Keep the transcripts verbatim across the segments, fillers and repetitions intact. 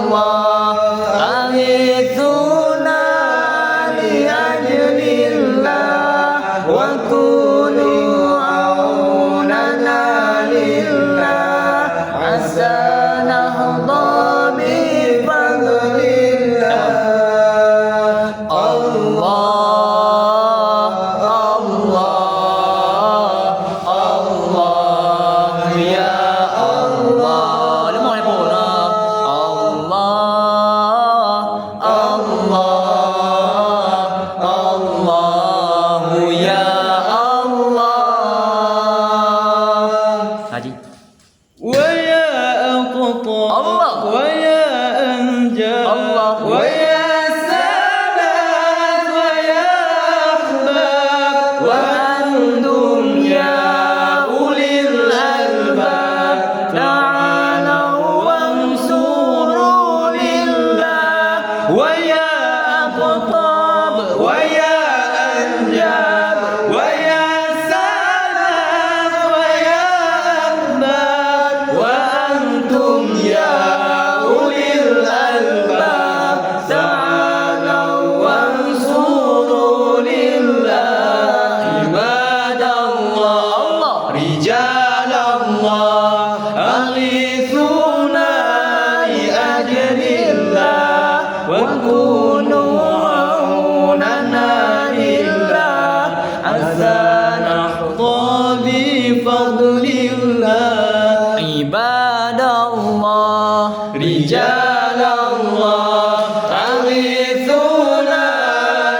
الله، أغيثونا لأجل الله، وكونوا عوننا لله، حتى نحظى بفضل الله. الله، الله، الله، يا الله. Lemah ya, Paul. الله، الله، الله، يا الله. Haji. ويا أقطاب الله. ويا أنجاب الله. ويا سادات ويا أحباب. وأنتم يا أولي الألباب. تعالوا وانصروا لله. ويا أقطاب ويا أنجاب ويا سادات ويا أحباب، وأنتم يا أولي الألباب، تعالوا وانصروا لله. عباد الله، رجال الله، أغيثونا لأجل الله، وكونوا عوننا لله، حتى نحظى بفضل الله. عباد الله، رجال الله، أغيثونا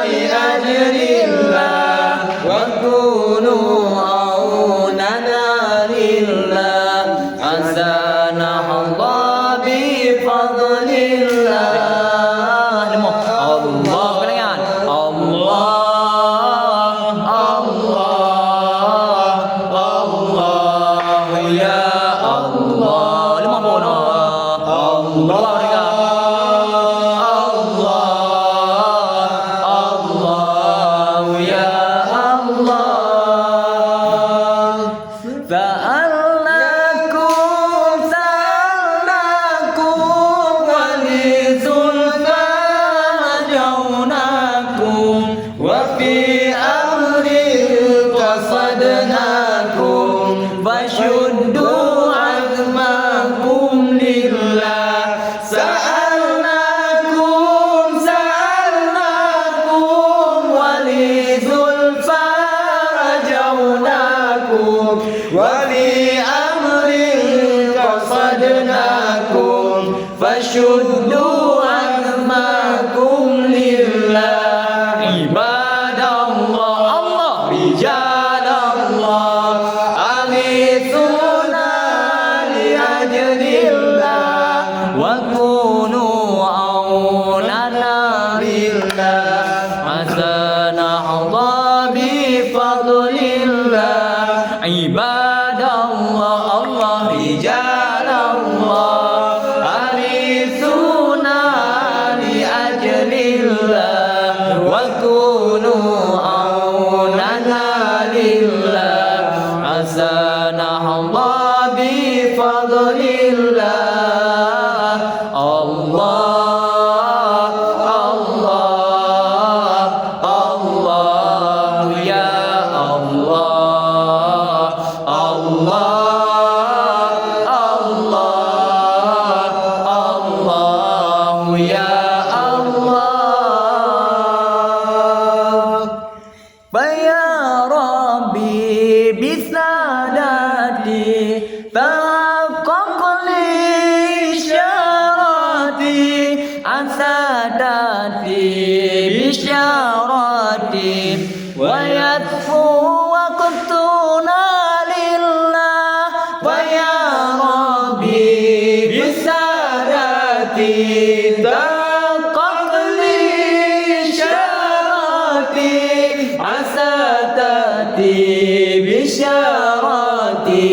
لأجل الله، وكونوا عوننا لله، حتى نحظى بفضل الله. الله، الله، الله، الله، يا الله. الله، الله، الله، يا الله. سألناكم، سألناكم ولزلفى رجوناكم، وفي أمر قصدناكم، فشدوا عزمكم لله. سألناكم، سألناكم ولزلفى رجوناكم، ولأمر قصدناكم، فشدوا عزمكم لله. عباد الله، الله، رجال الله، أغيثونا لأجل الله، وكونوا عوننا لله، حتى نحظى بفضل الله. عباد الله، الله، رجال الله، أغيثونا لأجل الله، وكونوا عوننا لله، حتى نحظى بفضل الله. الله، الله، الله، يا الله. الله، الله، الله، يا الله. فيا ربي بسادتي تحقق لي شرطي، عسى تأتي بشرطي، ويكفو وقتنا لله. فيا ربي بسادتي تحقق لي شرطي، عسى تأتي بشرطي،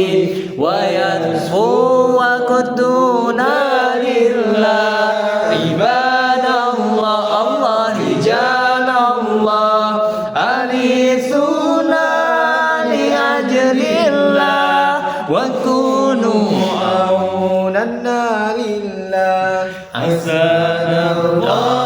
ويكفو وقتنا لله. عباد الله، الله، رجال الله، أغيثونا لأجل الله، وكونوا عوننا لله. Assalamualaikum.